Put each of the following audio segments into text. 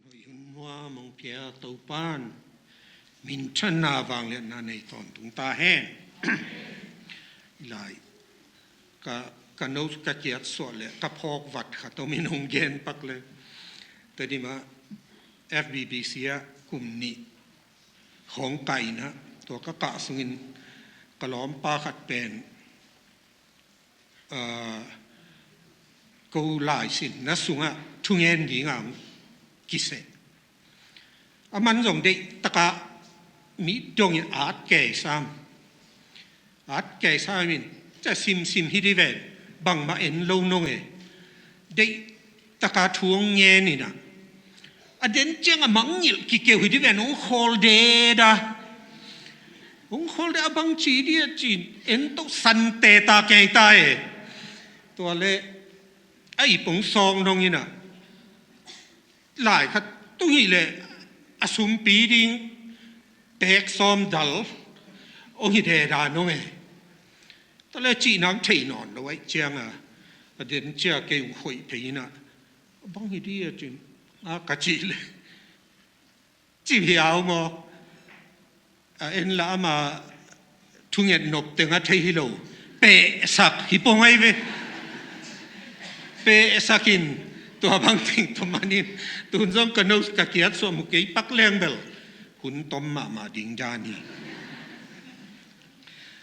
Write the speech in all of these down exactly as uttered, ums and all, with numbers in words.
Hun nuam hong pia Topa'n minthanna vangliatna nei tawntung ta hen. Lai ka, ka no ka kiat suah le ka phawk vat khat om in hong gen pak le. Tedim ah F B B C ah kum nih hong kah in ah, tua ka kah sungin ka lawmpa khat pen, aa, ko laisinna sungah thungen dingah hong kiseh. Aman zong deih takah mi dongin at kei sam. At kei sam in, ca simsim hi di ven, bangmah en lo nong e. Deih taka thu hong ngen in ah, a den ciang a mangngilh kikeu hi di ven, hong khawl deda. Hong khawl de a bang ci di a cin, en toh sante ta kei ta e. Tua le a ip hong sawng nong in ah, lai khat tung hi le a sumpi ding teek sawm dal hong hi deda nong e. Tua le cih nang thei nawn lo ahih ciang a, a den cia kei hong khoih phei in ah, a bang hi di a cin, a ka cih le, cih hiau maw? A en la ama thunget nop teng a thei hi lo. Pehsak hi pong ai ve. Pehsak in tua bang teng tom manin, tun zong ka no ka kiat suah mu kei pak leng bel hun tom mahmah ding dan hi.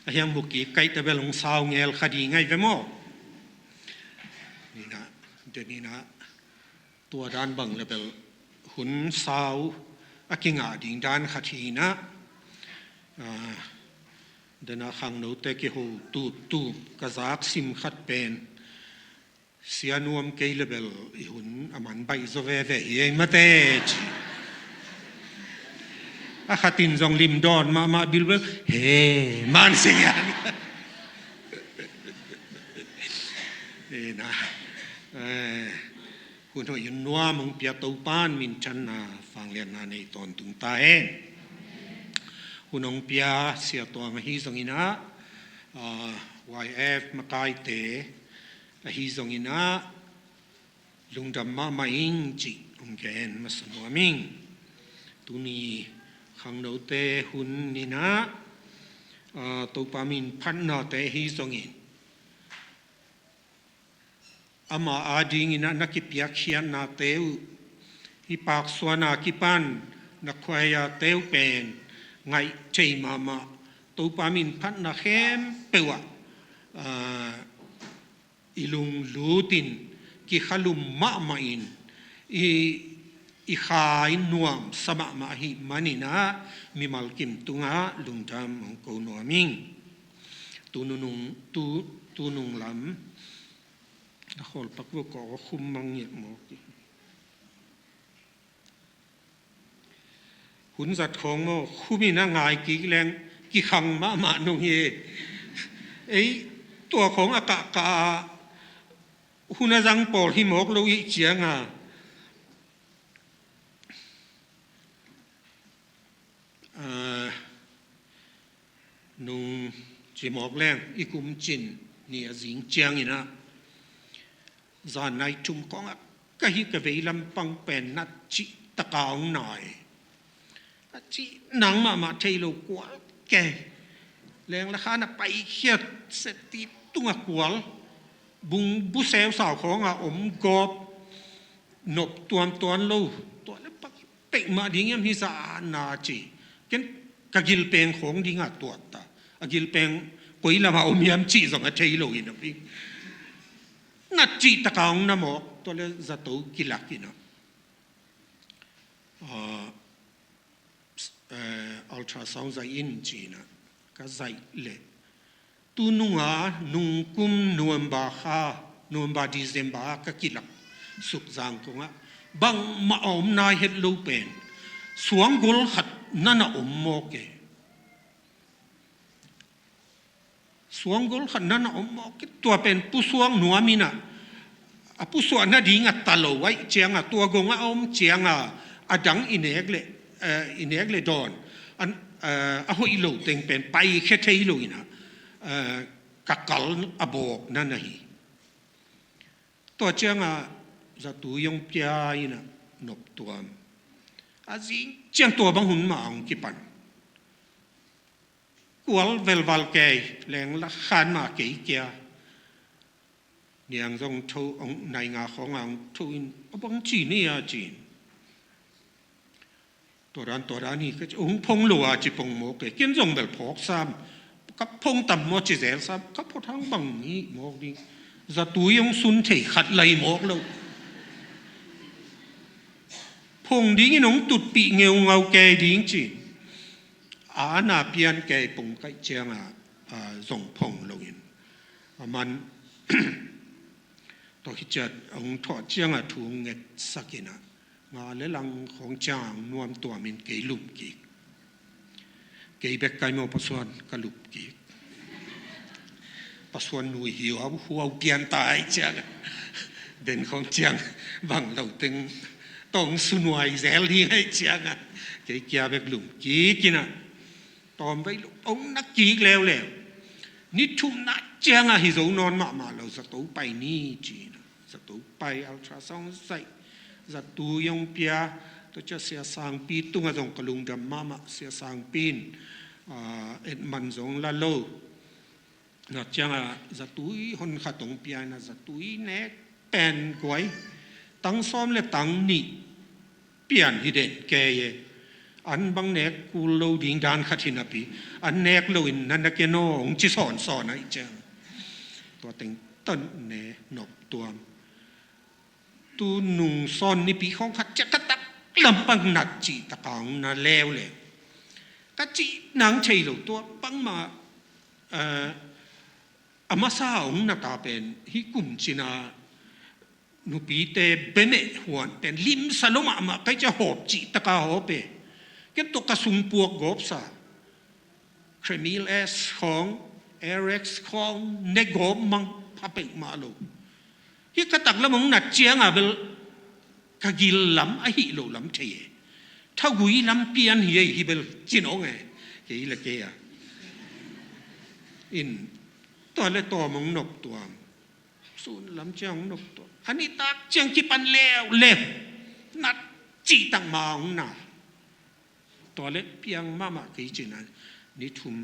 A hiang mu kik kaih ta bel hong sau ngel kha ding ai ve maw? Ni na, de ni na. Tua dan bang le bel hun sau a kingah ding dan khat hi in ah, aa, dena khangnote kiho tuptup ka zak sim khat pen, sia nuam kei le bel i hun a man baih zaw veve hi ei mate ci. A khat in zong lim dawn mahmah bilbel he man si hian. Ina, eh, hun hoih hun nuam hong pia Topa'n minthanna vangliatna nei tawntung ta hen. Hun hong pia Sia Tuang ahi zongin ah, ah, Y F makaite ahi zongin ah, lungdam mahmah ing cih hong gen masa nuam ing. Tuni khangnote hun ni in ah, ah, Topa min phatnate ahi zongin, ama adingin ah na kipiakkhiatnate uh, hih paksuana kipan na khuaiate uh pen ngaih thei mahmah, Topa min phatna khempeuh ah, aa, i lunglut in kikhalum mahmah in, i, i khai nuamsa mahmah ahih manin ah mimal kim tungah lungdam hong ko nuam ing. Tu nunung, tu, tu nung lam a khawl pak vua kawk a khum mang ngiat mawk hi. Hun zat khawng maw, khum in a ngai kik leng kikhang mahmah nung hi. Ei, tua khawng a kahkah a hun a zang pawl hi mawk lo ih cianga, aa, nung ci mawk leng i kum cin ni a zing ciangin ah, zan nai thum khawngah ka hih ka vei lampang pen nat cih taka hong nai. A cih nang mahmah thei lo kual kei. Leng le khan a paikhiat seti tunga kual. Bung buseu sau khawngah om gawp. Nop tuamtuam lo. Tua le pak pek mah ding hiam hi za na ci. Ken ka gilpeng khawng dingah tuat ta. A gilpeng koi lamah om hiam cih zong a thei lo in a pi. Nat cih taka hong na mawk, tua le zato kilak in ah, ah, eh, ultrasound zaih in ci in ah, ka zaih leh tu nunga nungkum November kha, November, December a ka kilak suk zang kongah bangmah a om nai het lo pen suanggol khat na na om mawk e. Suanggol khat na na om mawk e. Tua pen pusuak nuam in ah, a pusuak nading a ta lo ahih cianga, tua gong a om cianga, a dang i nek le, eh, i nek le dawn, an, eh, a hoih lo teng pen paikhia thei lo in ah, eh, ka kal a bawk na na hi. Tua cianga zatu i hong pia in ah nop tuam. A zing ciang tua bang hun mah hong kipan. Kual velval kei, leng la khan mah kei kia. Niang zong tho, hong nai nga khawng a hong tho in, a bang ci ni a ci in. Tua dan, tua dan hi, ka ci, hong phong lo a ci pong mawk e. Ken zong bel phawk sam. Ka phong tam maw ci zel sam. Ka phawk hang bang hi mawk ding. Zatui hong sun thei khat lai mawk lo. Phong dingin hong tutpih ngeungau kei ding ci. A na pian kei pong kaih ciang a, a, zong phong lo in. A man, tua khit ciat hong thawh ciang a thu hong ngetsak in a. Nga le lang khawng ciang nuam tuam in kei lum kik. Kei bek kai maw pasuan ka lum kik. Pasuan nui hiau huau pian ta ai ciang. Den khawng ciang bang lo teng tong sunuai zel ding ai ciang a. Kei kia bek lum kik in a. Tawm vei lo, hong na kik leuleu. Ni thum na ciang a hi zo nawn mahmah lo zato pai ni ci in a. Zato pai ultrasound zaih, zatui hong pia, tua ciang Sia Sangpi tungah zong ka lungdam mahmah, Sia Sangpi in, ah, etman zong la lo. Na ciang a zatui hon khat hong pia in a zatui nek pen guai, tang sawm le tang nih pian hi den kei e. An bang nek kul lo ding dan khat hi napi, an nek lo in na na ken aw hong ci sawnsawn a i ciang. Tua teng ton ne nop tuam. Tu nung sawn nipi khawng khat ciah ka tak lam pang nat cih tak a hong na leuleu. Ka cih nang thei lo tua bangmah, eh, a masa hong na ta pen hi kum cina nupite bemeh huan pen limsa lo mahmah kai ciah hawp cih tak a hawp e. Ken tua ka sung puak gawpsa. Kremil S khawng, Arex khawng, ne gawp mang pha peuhmah lo. Hi ka taklam hong nat ciang a bel ka gil lam a hih loh lam thei e. Thagui lam pian hi ei hi bel cin hong e. Kei la kei a. In tua le tawm hong nop tuam. Sun lam ciang hong nop tuam. A nitak ciang kipan leuleu. Nat cih tak ma hong na. Tua le piang mahmah kei cin a ni thum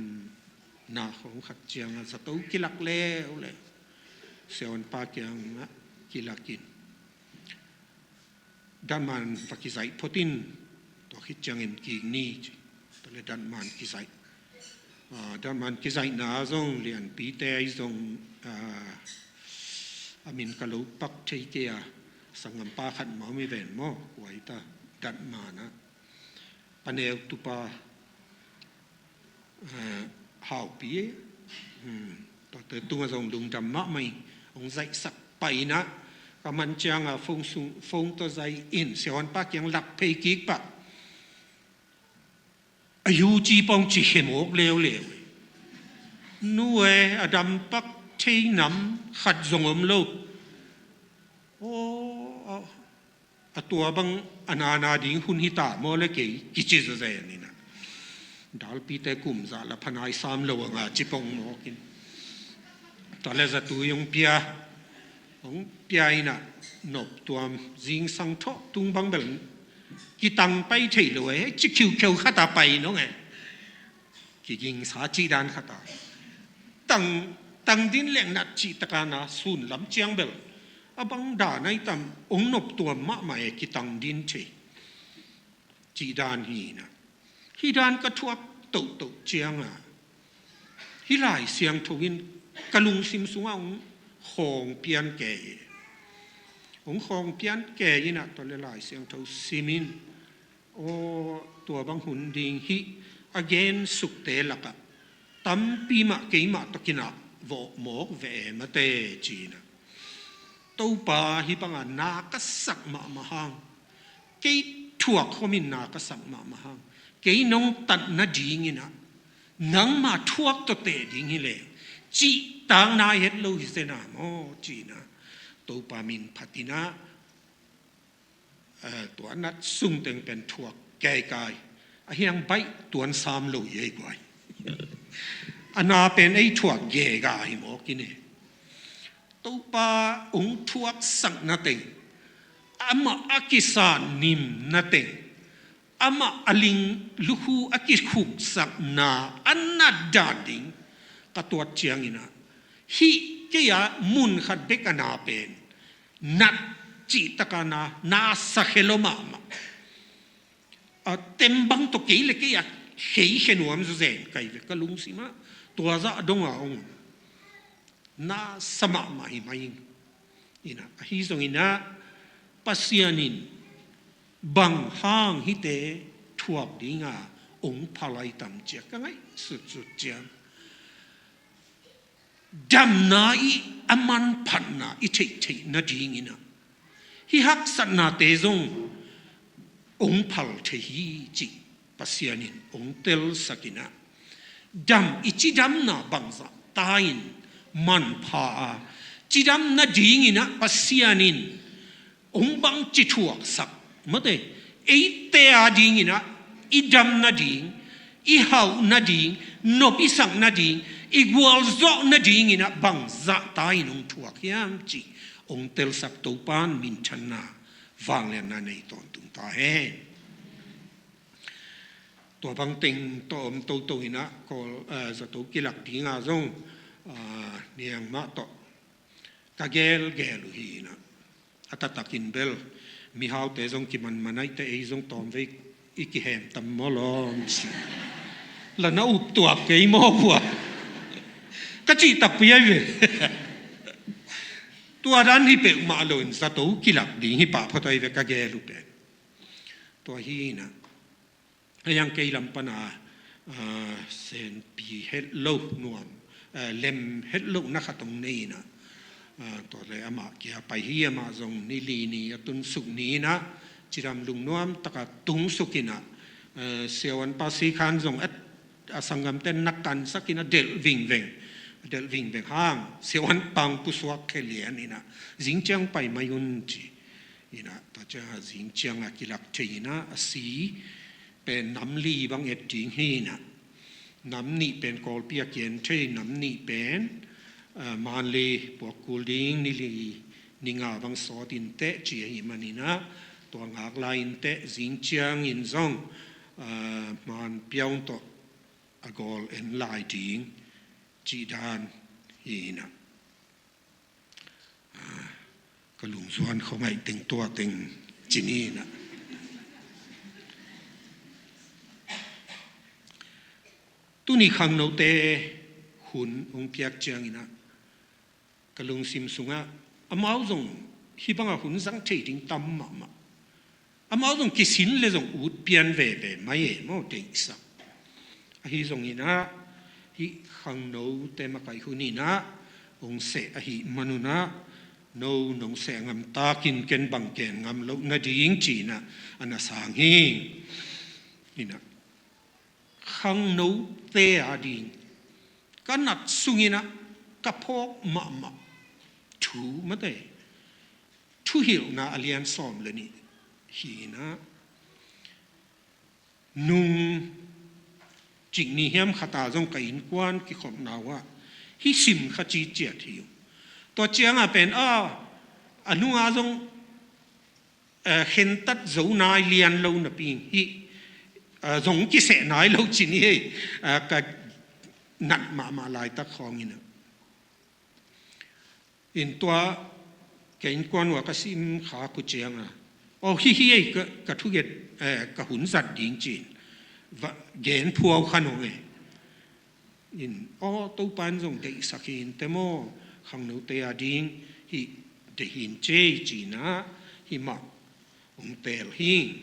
na khawng khat ciang a zato kilak leuleu. Siavuanpa kiangah kilak in. Datman va kizaih phot in tua khit ciangin kik ni ci. Tua le datman kizaih. Ah, datman kizaihna zong lianpite ahi zong, ah, a min ka lo pak thei kei a sanggampa khat ma om hi ven maw? Kuaita datman ah. Paneu tupa, eh, haupi, hmm, tuate tungah zong lungdam mahmah in hong zaihsak pai in ah ka man ciang a phone sung, phone tawh zaih in siavuanpa kiang lak phei kik pah. A yu ci pong ci khe mawk leuleu. Nu e, a dam pak thei nam khat zong om lo. Aw, a, a tua bang a nana ding hun hi ta maw le kei kici zazen in ah. Dalpite kum zah la phanai sam lo a nga ci pong mawk in. Tua le zatui hong pia, hong pia in ah nop tuam zingsang thawh tung bang bel kitang pai thei lo e, ci khiukheu khat a pai nong e. Kigingsa cih dan khat a. Tang, tang din leng nat cih tak a na sun lam ciang bel. A bang dan ai tam, hong nop tuam mahmah e kitang din thei. Cih dan hi na. Hi dan ka thuak tohtoh ciang a. Hih Lai Siangtho in ka lungsim sungah hong khawng pian kei hi. Hong khawng pian kei in ah tua le Lai Siangtho sim in, aw, tua bang hun ding hih a gen sukte lakah tampi mah keimah tawh kinah vawh mawk ve e mate ci in ah. Topa hih bangah na ka sak mahmah hang, kei thuak khomin na ka sak mahmah hang, kei nong tat nadingin ah nangma thuak tawh teh ding hi leng cihtak nai het lo hi zen a maw ci in ah Topa min phat in ah, eh, tua nat sung teng pen thuak keikai. A hiang baih tuan sam lo hi ei guai. A na pen ei thuak gega hi mawk in e. Topa hong thuaksak na teng, amah a kisa nim na teng, amah a ling lukhu a kikhuksakna a nat dan ding ka tuat ciangin ah, hih kei a mun khat bek a na pen nat cihtak a na, na sa khe lo mahmah. A tembang tawh kei le kei a khei khe nuam zawzen ka hi ve ka lungsim ah. Tua zah dong a ong na sa mahmah hi mai ing. Inah, ahi zongin ah, Pasian in bang hang hihte thuak ding a ong phal lai tam ci a ka ngaihsutsut ciang, damna i a manphatna i theihtheih nadingin ah, hih haksatnate zong ong phal thei hi cih Pasian in ong telsak inah, dam i cidamna bangzah ta in manpha a, cidam nadingin ah Pasian in ong bangci thuaksak, mate, eite a dingin ah i dam nading, i hauh nading, nop i sak nading, i gualzawh nadingin ah bangzah ta in ong thuak hiam cih ong telsak Topa in minthanna vangliatna nei tawntung ta hen. Tua bang teng tawh om toto inah, Kawl, eh, zato kilak dinga zong, ah, niang mah tawh ka gelgel uh hi inah, a taktakin bel mihaute zong kimanman ahihte ei zong tawmvei i kihem tam maw lawm ci. La na uptuak kei maw pua ka cih takpi ahi ve. Tua dan hi peuhmah loin zato kilak ding hi pah phot ahi ve ka gel uh pen. Tua hi inah, a yang kei lam pana, ah, senpi het lo nuam, ah, lem het lo na khat ong nei inah, ah, tua le amah kia pai hi, amah zong ni li ni a tunsuk ni inah, cidam lungnuam taka tungsuk inah, ah, siavuan pa si khan zong a, a sanggamte na kansak inah delh vingveng, delh vingveng hang siavuan pang pusuak khe lian inah, zingciang pai mai un ci. Inah, tua ciang a zingciang a kilak thei inah, a si pen nam li bang et ding hi inah, nam nih pen Kawlpi a kian thei, nam nih pen, ah, Manli puak kul ding ni li ni nga bang sawt inteh ci ahi man inah, tua ngak lai inteh, zingciangin zong, ah, hman piaung tawh a gawl en lai ding cih dan hi inah. Ah, ka lungzuan khuangaih teng tua teng ci ni inah. Tuni khangnote hun hong piak ciang inah, ka lungsim sungah amau zong hih bangah hun zang thei ding tam mahmah. Amau zong kisin le zong ut pian veve mai e maw, deihsak. Ahi zongin ah, hih khangnote makaih hun inah hong seh ahih manun ah, no nong seh a ngamtakin ken bang gen ngam loh nading ci inah, a na sang hi. Inah, khangnote a ding ka nat sung inah ka phawk mahmah thu, mate, Thuhilhna a lian sawm le nih hi inah, nung cik ni hiam khat a zong ka innkuan kikhopna uh ah hih sim kha ciciat hi uh. Tua ciangah pen a, a nungah zong, eh, khentat zo nai lian lo napi in hih, eh, zong kiseh nai lo ci ni hei, eh, ka nat mahmah laitak khawng inah. In tua ka innkuan uh a ka sim khak uh ciangah, aw, hih hi ei ka, ka thuget, eh, ka hun zat ding ci-in va gen phuau kha nong e. In, aw, Topa in zong deihsak hi inteh maw, khangnote a ding hih deih hi inteh ci inah, hih mah hong teel hi.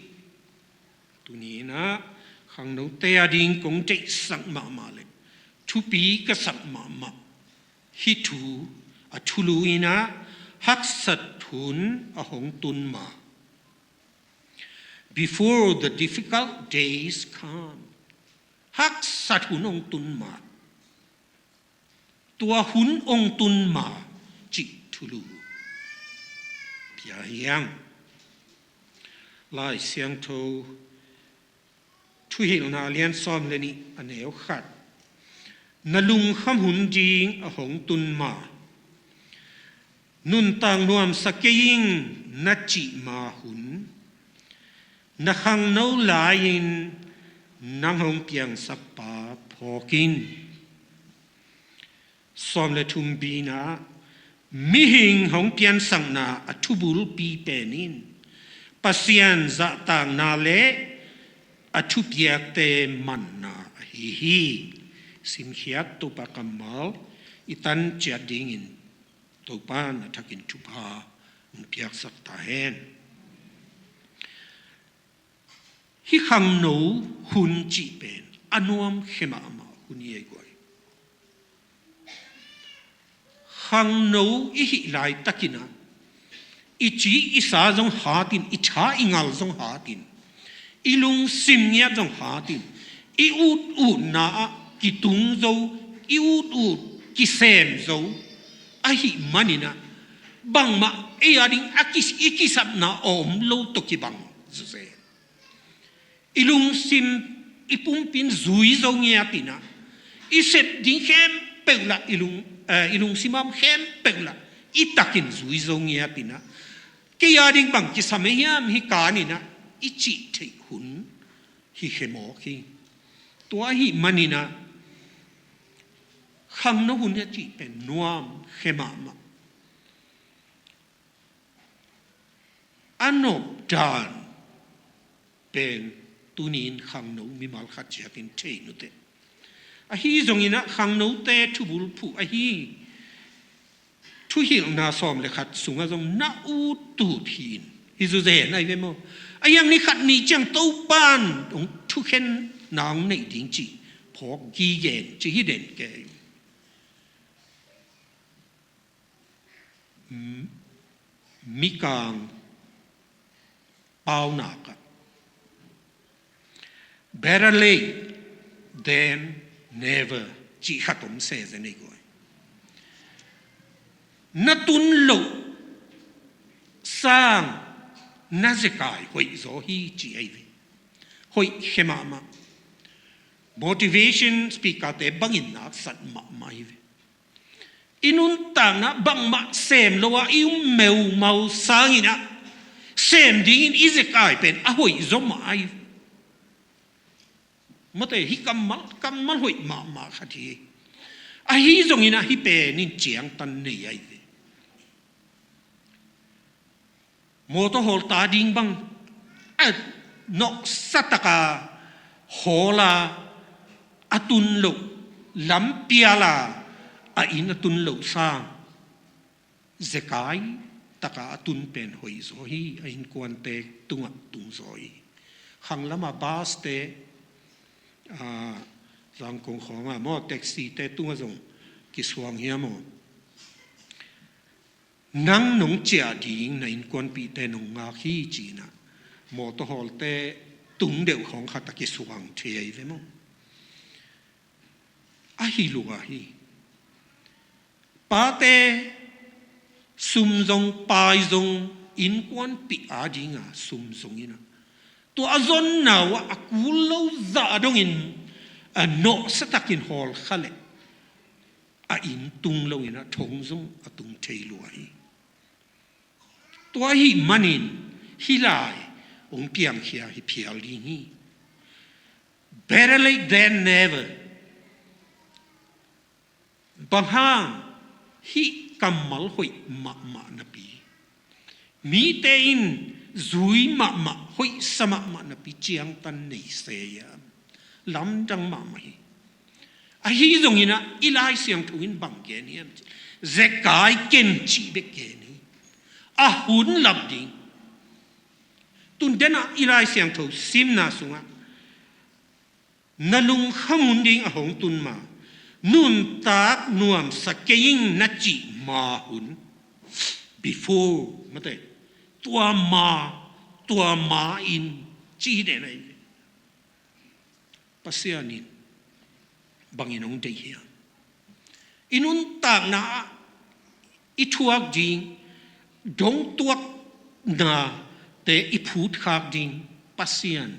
Tuni inah khangnote a ding kong deihsak mahmah le thupi ka sak mahmah hih thu a thulu inah, haksat hun a hong tun ma. Before the difficult days come. Haksat hun hong tun ma. Tua hun hong tun ma cih thulu pia hi hang. Lai Siangtho Thuhilhna a lian sawm le nih a neu khat. Na lungkham hun ding a hong tun ma. Nuntak nuamsa kei ing na cih ma hun. Na khangno lai-in nang hong piangsak pa phawk in. Sawm le thum B-na, mihing hong piansakna a thubulpi pen in Pasian zahtakna le a thupiakte manna ahi hi. Simkhiat Topa kammal i tan ciat dingin Topa na thakin thupha hong piaksak ta hen. Hih khangno hun cih pen a nuam khia mahmah hun hi ei guai. Khangno i hih laitakin ah i ci i sa zong hatin, i tha i ngal zong hatin, i lungsim ngiat zong hatin, i ut utna ah kitung zo, i ut ut kisem zo ahih manin ah bangmah ei a ding a kis-, i kisapna a om lo tawh kibang zuzen. I lungsim, i pumpi in zui zo ngiatin ah, i sep ding khempeuh lah, i lung, eh, i lungsim a om khempeuh lah i takin zui zo ngiatin ah, kei a ding bang kisam ei hiam hih kanin ah i cih theih hun hi khia mawk hi. Tua ahih manin ah khangno hun a cih pen nuam khia mahmah. A nop dan pen tuni-in khangno mimal khat ciatin thei nuteh. Ahi zongin ah khangnote thubulphuh ahi thuhilhna sawm le khat sungah zong na ut ut hi in. Hi zuzen ahi ve maw? A hiang ni khat ni ciang Topan hong thukhenna hong neih ding cih phawk gige in ci hi den kei. M-, Mikang paunak ah, "Better late than never," cih khat om sese nei guai. Na tun loh sang na zekai hoih zaw hi ci ahi ve. Hoih khia mahmah. Motivation speaker-te bangin naksat mahmah hi ve. I nuntakna bangmah sem lo a i um meumau sangin ah sem dingin i zekai pen a hoih zaw mah ahi. Mate, hih kammal, kammal hoih mahmah khat hi. Ahi zongin ah hih pen in ciangtan nei ahi ve. Mawtaw hawlta ding bang a nawhsa taka hawla a tun loh, lampiala a inn a tun loh sang zekai taka a tun pen hoih zaw hi, a innkuante tungah tung zaw hi. Khanglama bus-te, ah, Zangkong khawngah maw, taxi-te tungah zong kisuang hiam maw? Nang nong ciah ding na innkuanpihte nong ngak hi ci-in ah mawtaw hawlte tung deuh khawng khat a kisuang thei ahi ve maw? Ahi lua hi. Pate sum zong pai zong innkuanpih a dinga sum zong in ah tua a zonna uh ah a kul lo zah dongin a nawhsa takin hawlkha leh a inn tung lo in ah thong zong a tung thei lua hi. Tua ahih manin hih lai hong piangkhia hi phial ding hi. Better late than never. Bang hang hih kammal hoih mahmah napi, mite in zui mahmah, hoihsa mahmah napi ciangtan nei se hiam? Lamdang mahmah hi. Ahi zongin ah i Lai Siangtho in bang gen hiam? Zekai ken cih bek gen hi. A hun lam ding. Tun den ah i Lai Siangtho simna sungah na lungkham hun ding a hong tun ma, nuntak nuamsa kei ing na cih ma hun, before, mate, tua ma, tua ma in ci hi den ahi. Pasian in bangin hong deih hiam? I nuntakna ah i thuak ding, dong tuaknate i phutkhak ding Pasian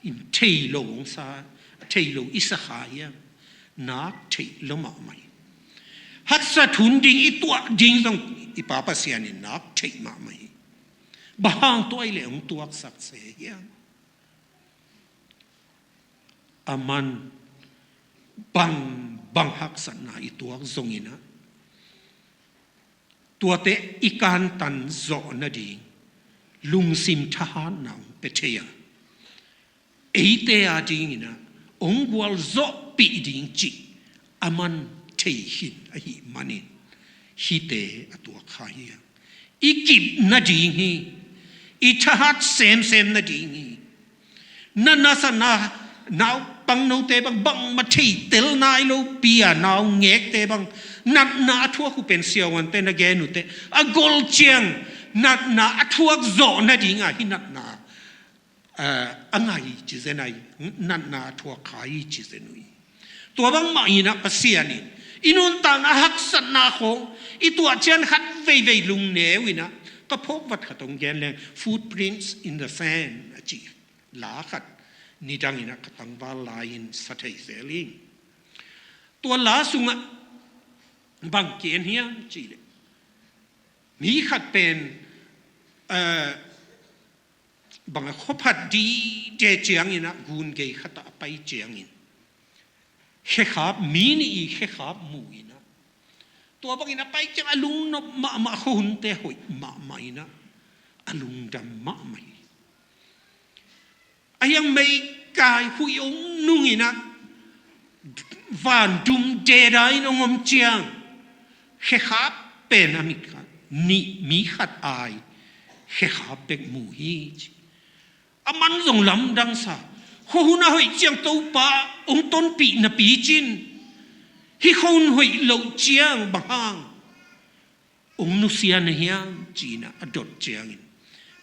in thei lo hong sa, thei lo i sa kha hiam? Nak theih lo mahmah hi. Haksat hun ding i tuah ding zong i Pa Pasian in nak theih mahmah hi. Bang hang tua i leh hong tuaksak se hiam? A man bang bang haksatna i tuak zongin ah, tuate i kantan zawh nading lungsim thahatna hong pia thei a, eite a dingin ah hong gualzawhpih ding cih a man thei khin ahih manin hihte a tuak kha hi a. I kip nading hi. I thahat semsem nading hi. Na nasatna, naupangnote bang bangmah theitel nai lo pi a naungekte bang natna a thuak uh pen siavuante na gen uh teh a gol ciang natna a thuak zawh nading a hih natna, eh, a ngai ci zen a hi. Natna a thuak kha hi ci zen uh hi. Tua bangmah in ah Pasian in i nuntakna haksatna khawng i tuah ciang khat veivei lungneu in ah, ka phawk vat khat hong gen leng, Footprints in the Sand a ci la khat nidang in ah ka tangval lai-in sa thei zel hi. Tua la sungah bang ki-en hiam cih leh, mi khat pen, eh, bang a khuaphat dide ciangin ah gun gei khat ah a pai ciangin khekhap, mi nih i khekhap mu in ah, tua bangin a pai ciang a lungnop mahmah, khuahunte hoih mahmah in ah a lungdam mahmah hi. A hiang meikai huih hong nung in ah vandum deda in hong om ciang khekhap pen a mi khat, nih, mi khat ai khekhap bek mu hi ci. A man zong lamdang sa. Khuahun a hoih ciang Topa hong tonpih napi cin, hih khuahun hoih loh ciang bang hang hong nusia na hiam ci-in ah a dot ciangin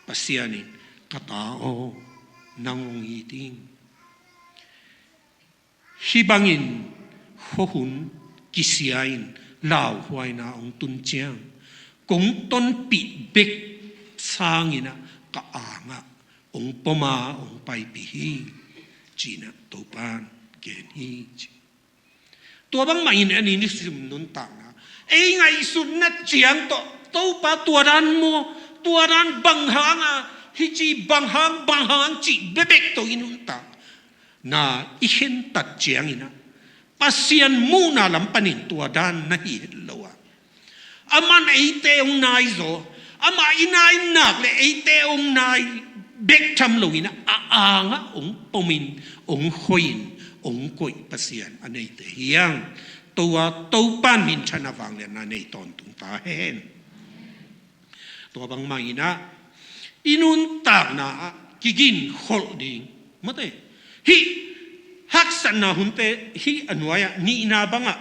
Pasian in, ka ta aw, nang hong it ing. Hih bangin khuahun kisia-in lauhuaina hong tun ciang kong tonpih bek sangin ah ka angah hong pom a hong paipih hi ci-in ah Topa'n gen hi ci. Tua bangmah in a ni nisim nuntakna ei ngaihsutna ciang tawh Topa tua dan maw, tua dan bang hang a, hih ci bang hang, bang hang cih bekbek tawh i nuntak na i khentat ciangin ah Pasian muhna lam panin tua dan na hi het lo a, aman eite hong naizaw, amah i nai nak le eite hong nai bek tham loin ah a angah hong pomin, hong khoihin, hong koih Pasian a neite hi hang. Tua Topa'n minthanna vangliatna nei tawntung ta hen. Tua bangmah in ah i nuntakna ah kiginkholh ding, mate, hih haksatna hunte hih a nuai-ah nihna bangah,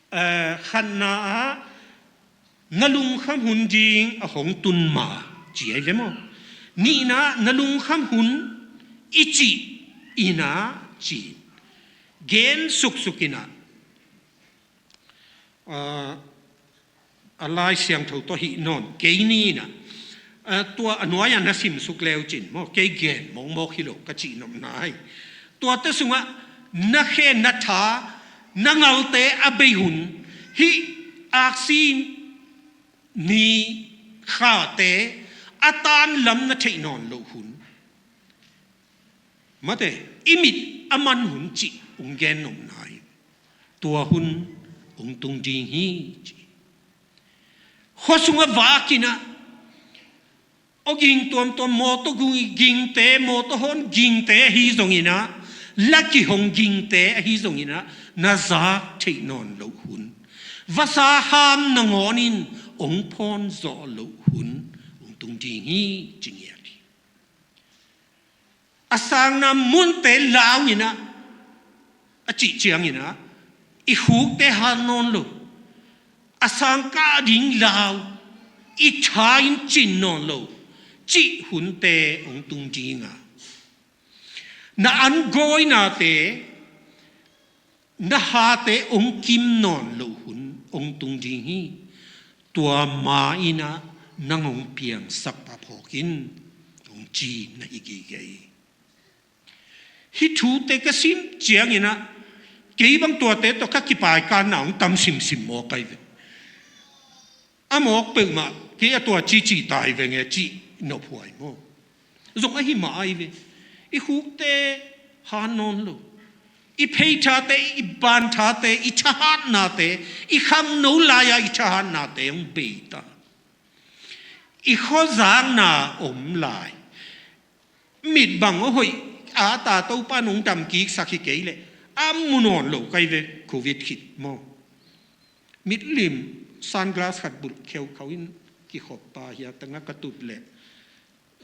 eh, khatna ah na lungkham hun ding a hong tun ma ci ahi ve maw? Nihna ah na lungkham hun i cih in ah ci gen suksuk in ah, ah, a Lai Siangtho tawh hih nawn kei ni in ah, ah, tua a nuai-ah na simsuk leu cin maw, kei gen mawkmawk hi lo ka cih nopna hi. Tuate sungah na khe, na tha, na ngalte a bei hun, hih aksi ni khate a tan lam na theih nawn loh hun, mate, i mit a man hun cih hong gen nopna hi. Tua hun hong tung ding hi ci. Khua sungah vak in ah, aw ging tuamtuam, mawtaw gu-, gingte, mawtaw hawn gingte ahi zongin ah, la kihong gingte ahi zongin ah, na zak theih nawn loh hun, vasa ham nangawn in hong phawn zawh loh hun hong tung ding hi ci ngiat hi. A sangna munte lau in ah, a cih ciangin ah, i khukte hat nawn lo, a sang kah ding lau, i tha in cin nawn lo cih hunte hong tung ding a, na an gawinate, na hate hong kim nawn loh hun hong tung ding hi. Tua ma in ah nang hong piangsak pa phawk in, hong ci na hi gige hi. Hih thute ka sim ciangin ah, kei bang tuate tawh ka kipaikanna hong tam simsim mawk ahi ve. A mawk peuhmah kei a tua cici tai veng e cih nophuai maw? Zong ahi mah ahi ve. I khukte han nawn lo. I phei thate, i ban thate, i thahatnate, i khangno lai-a i thahatnate hong bei ta. I khuazakna om lai. Mit bang a hoih a ta Topa nong dam kiksak hi kei leh a mu nawn lo kai ve covid khit maw. Mitlim sunglass khat bulh kheukhau in kikhop pa hi a, tanga ka tut leh,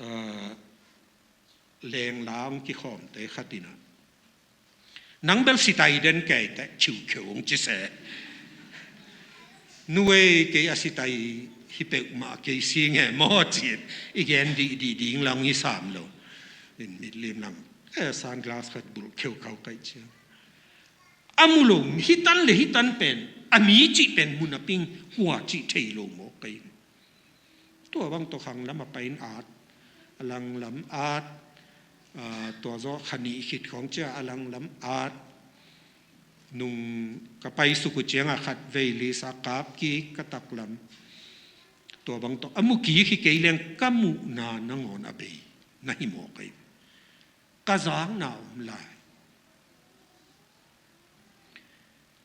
ah, lenglang kikhawmte khat in ah, "Nang bel sitai den kei teh, ciukheu hong ci se. Nuei kei a sitai hi peuhmah kei si nge maw," ci-in i gen dihdih ding lang i sam lo. In mitlim lang, eh, sunglass khat bulh kheukhau kai ciang, a mu lo, hitan le hitan pen, a mi cih pen mu naping, kua cih thei lo mawk kai. Tua bang tawh khang lam a pai in at, a lang lam at, ah, tua zawh kha nih khit khawng ciang a lang lam at. Nung ka pai suk uh ciangah khat vei list a kap kik ka taklam. Tua bang tawh a mu kik hi kei leng ka muhna nangawn a bei na hi mawk ei. Ka zakna om lai.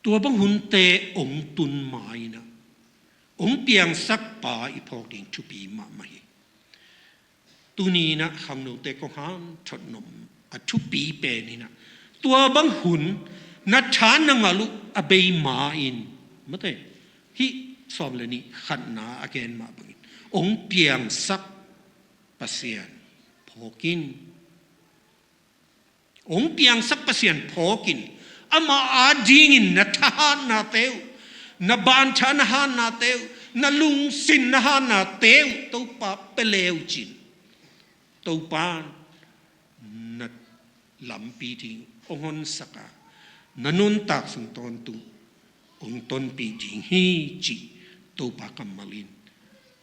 Tua bang hunte hong tun ma-in ah, hong piangsak pa i phawk ding thupi mahmah hi. Tuni-in ah khangnote kong hanthot nop a thupi pen in ah, tua bang hun na tha na ngalh uh a bei ma-in, mate, hih sawm le nih khatna a gen mah bangin, hong piangsak Pasian phawk in. Hong piangsak Pasian phawk in, ama adingin na thahatnate uh, na bantha na hatnate uh, na lungsim na hatnate uh Topa pia le uh cin, Topa na lampi ding hong honsak a, na nuntak sung tawntung hong tonpih ding hi, cih Topa kammal in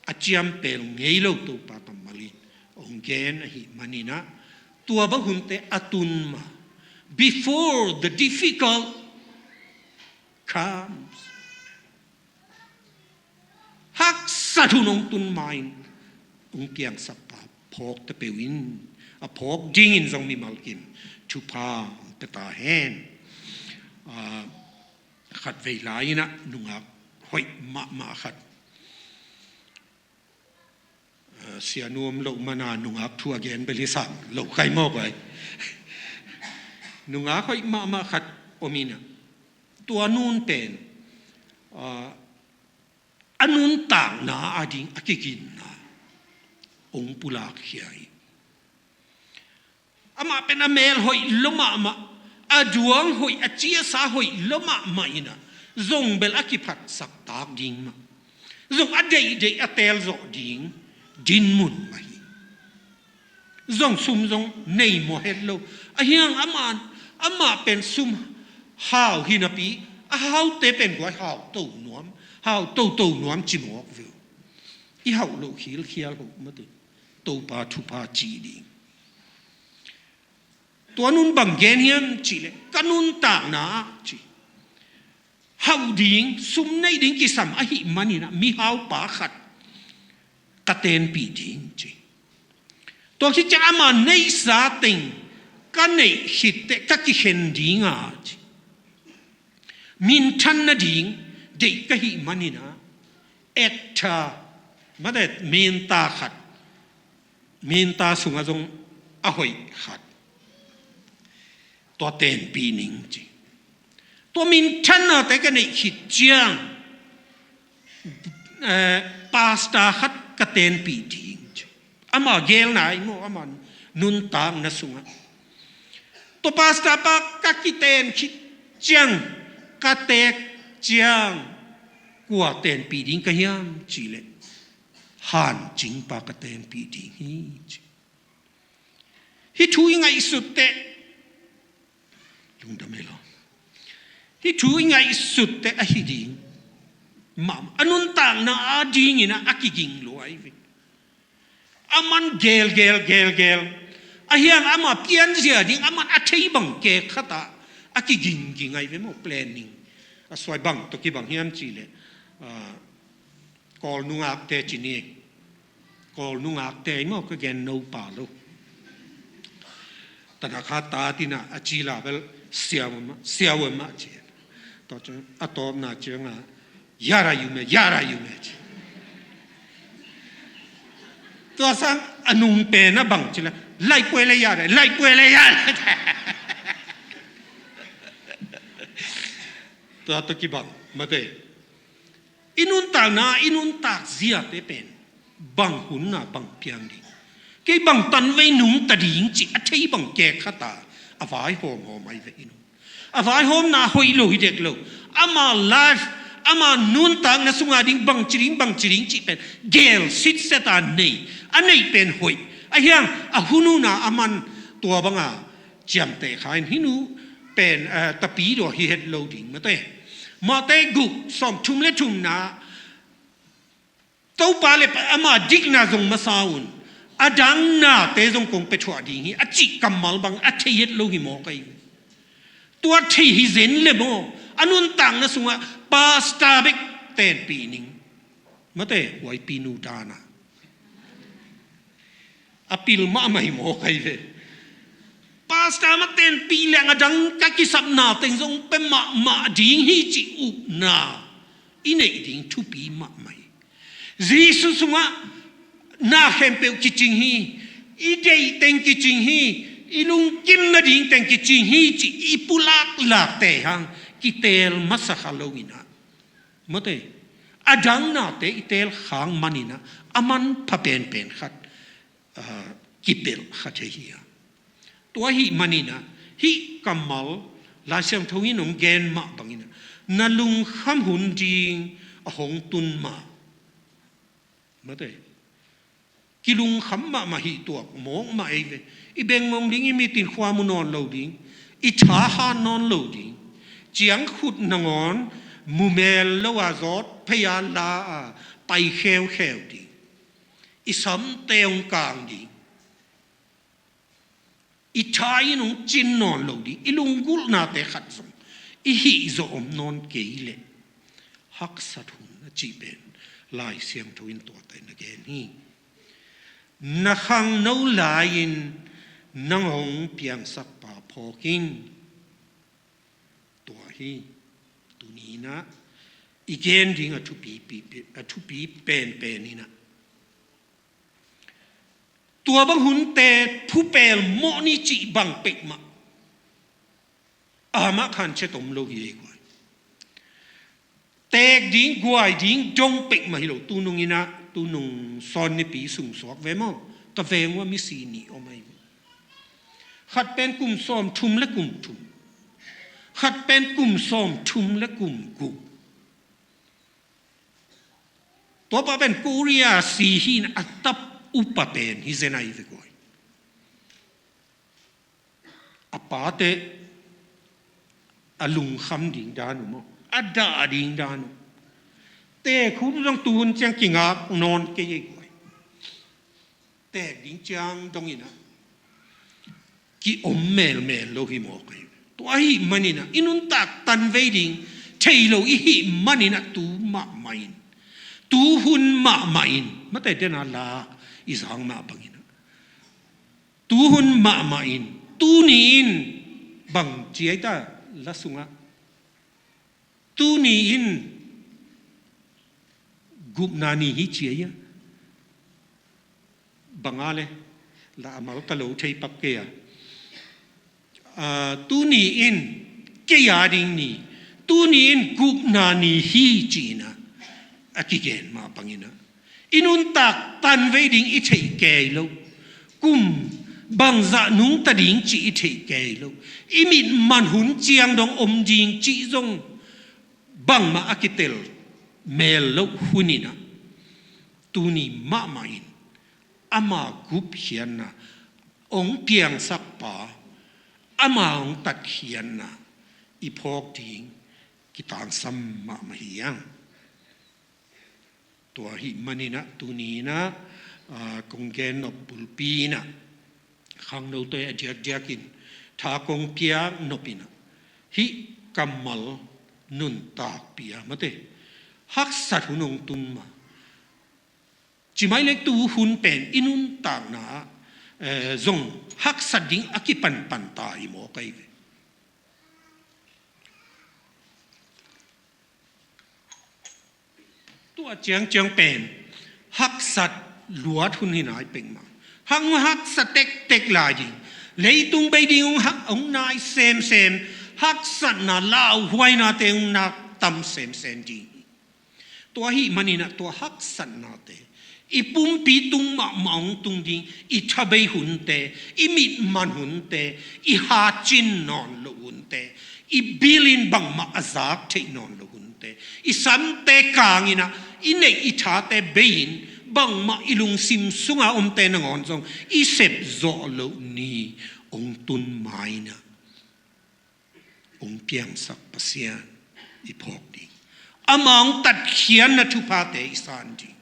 a ciampel ngei lo Topa kammal in hong gen ahih manin ah, tua bang hunte a tun ma, before the difficult comes, haksat hun hong tun ma-in hong piangsak pa phawk ta peuh in, a phawk dingin zong mimal kim thupha hong pia ta hen. Ah, khat vei lai-in ah nungak hoih mahmah khat, ah, sianu om loh mana nungak thu a gen bel hi sam lo kai mawk ai. Nungak hoih mahmah khat om in ah, tua nun pen, ah, a nuntakna ading a kiginna hong pulakkhia hi. Amah pen a mel hoih lua mahmah, a duang hoih, a ciasa hoih lua mahmah in ah, zong bel a kiphatsak tak ding mah, zong a deihdeih a teel zawh ding dinmun mah hi. Zong sum zong nei mawh het lo. Ahi hang amah, amah pen sum hau hi napi, a haute pen guai hau to nuam, hau toto nuam ci mawk ve uh. I hauh loh khilkhial hoh mate, Topa thupha cih ding. Tua nun bang gen hiam cih leh, ka nuntakna ah ci, hauh ding, sum neih ding kisam ahih manin ah mihaupa khat ka tenpih ding ci. Tua khit ciang ama neihsa teng ka neih khit teh ka kikhen ding a ci. Minthan nading deih ka hih manin ah, actor, mate, minta khat, minta sungah zong a hoih khat, tua tenpih ning ci. Tua minthannate ka neih khit ciang, eh, pastor khat ka tenpih ding ci. Ama gelna ahi maw, ama nuntakna sungah. Tua pastor pa ka kiten khit ciang, ka teek ciang, kua tenpih ding ka hiam cih leh, hancing pa ka tenpih ding hi ci. Hih thu i ngaihsut teh, lungdam hi lo. Hih thu i ngaihsut teh ahi ding mah, a nuntakna adingin ah a kiging lua ahi ve. Aman gelgel gelgel, ahi hang ama pianzia ding aman a thei bang kek khat ah a kiging ging ahi ve maw, planning. A suai bang tawh kibang hiam cih leh, ah, Kawl nungakte ci ni. Kawl nungakte hi maw, ka gen no pa lo. Tanakha tatina a ci la bel siawa mah, siawa mah ci. Tua ciang a tawpna cianga yara yume, yara yume ci. Tua sang a nung pen a bang ci la, lai pue le yara, lai pue le yara. Tua tawh kibang mate. I nuntakna, i nuntak ziate pen bang hunna bang piang ding, kei bang tanvei nungta ding cih a thei bang kek khata a vaihawm hawm ai ve hi nung. A vaihawmna hoih lo hi dek lo. Ama life, ama nuntakna sunga ding bang ci ding, bang ci ding cih pen gel sitset a nei, a neih pen hoih. A hiang a hun una a man tua banga ciamteh kha in hi nu pen, eh, tapidaw hi het lo ding mate. Mate guk sawm thum le thumna Topa le ama dikna zong masa un, a dang nate zong kong pia thuah ding hi a cih kammal bang a thei het lo hi maw kai? Tua thei hi zen le maw? A nuntakna sungah pasta bek tenpih ning mate, huaipi nu dana a pil mahmah hi maw kai ve? Pasta mah tenpih leng a dang ka kisapna teng zong pe mahmah ding hi cih upna i neih ding thupi mahmah hi. Jesu sungah na khempeuh kicing hi, i deih teng kicing hi, i lungkim nading teng kicing hi cih i pulak lakte hang kiteel masa kha lo inah mate, a dang nate i teel khang man inah a manpha penpen khat, ah, kipelh kha thei hi a. Tua hih man inah hih kammal Lai Siangtho in hong gen mah bang inah na lungkham hun ding a hong tun mah mate. Kilungkham mahmah hi tuak mawk mah ei ve. I bengmong ding, i mitin khua mu nawn lo ding, i thahat nawn lo ding, ciangkhut nangawn mumel lo a zawt phei a la a pai kheukheu ding, i samte hong kang ding, i tha in hong cin nawn lo ding, i lunggulhnate khat zong i hih zawh om nawn kei leh haksat hun a cih pen Lai Siangtho in tuate na gen hi. Na khangno lai-in nang hong piangsak pa phawk in. Tua hi tuni inah i gen ding a thupi, a thupi penpen inah tua bang hunte thupel mawh ni cih bang peuhmah amah khan chet om lo hi ei guai. Teek ding guai ding dong peuhmah hi lo. Tunung inah, tunung sawn nipi sungsuak ve maw, ka veng uah misi nih om ahi. Khat pen kum sawm thum le kum thum, khat pen kum sawm thum le kum guk. Tua pa pen Korea si hi in a tap upa pen hi zen ahi ve guai. A pate a lungkham ding dan uh maw, a dah ding dan uh. Teek hun zong tuhun ciang kingak nawn kei ei guai. Teek ding ciang dong inah ki om melmel lo hi mawk ahi. Tua ahih man inah i nuntak tanvei ding thei lo i hih man inah tu mahmah in, tuhun mahmah in, mate dena la i zang mah bang inah tuhun mahmah in, tuni in bang ci ai ta la sungah, tuni in gupna ni hi ci ai a. Bang a le la a mal ka lo thei pak kei a. Ah, tuni in kei a ding ni, tuni in gupna ni hi ci inah a kigen mah bang inah i nuntak tanvei ding i theih kei lo. Kum bangzah nungta ding cih i theih kei lo. I mit man hun ciang dong om ding cih zong bangmah a kitel mel loh hun inah tuni mahmah in ama gupkhiatna, hong piangsak pa, ama hong tatkhiatna i phawk ding kitangsam mahmah hi hang. Tua ahih man inah tuni inah, ah, kong gen nop bulpi inah khangnote a diakdiakin tha kong piak nop inah hih kammal nuntakpih a mate haksat hun hong tun mah. Ci mai leh tuhun pen i nuntakna ah eh, zong haksat ding a kipanpan ta hi maw kai ve. Tua ciangciang pen haksat luat hun hi nai pengmah. Hang haksat tektek lai ding. Leitung bei ding hong hak hong nai semsem. Haksatna lauhuainate hong nak tam semsem ding. Tua ahih maninah tua haksatnate i pumpi tung mahmah hong tung ding, i thabei hunte, i mitman hunte, i hacin nawn loh hunte, i bilin bangmah a zak theih nawn loh hunte, i samte kanginah i neih i thate bei-in bangmah i lungsim sunga omte nangawn zong i sepzawh loh ni hong tun mainah hong piangsak Pasian i phawk ding. Amah hong tatkhiatna thuphate i san ding.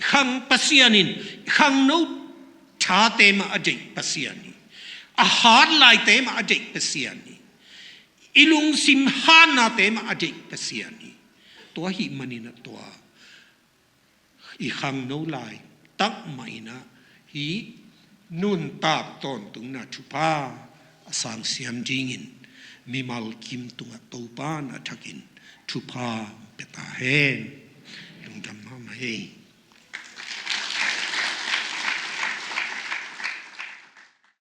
Khang Pasian in khangno thate mah a deih Pasian hi. A hat laite mah a deih Pasian hi. I lungsim hatnate mah a deih Pasian hi. Tua ahih maninah tua i khangno lai takmah inah hih nuntak tawntungna thupha a sangsiam dingin mimal kim tungah Topa na thakin thupha pia ta hen. Lungdam mahmah hi.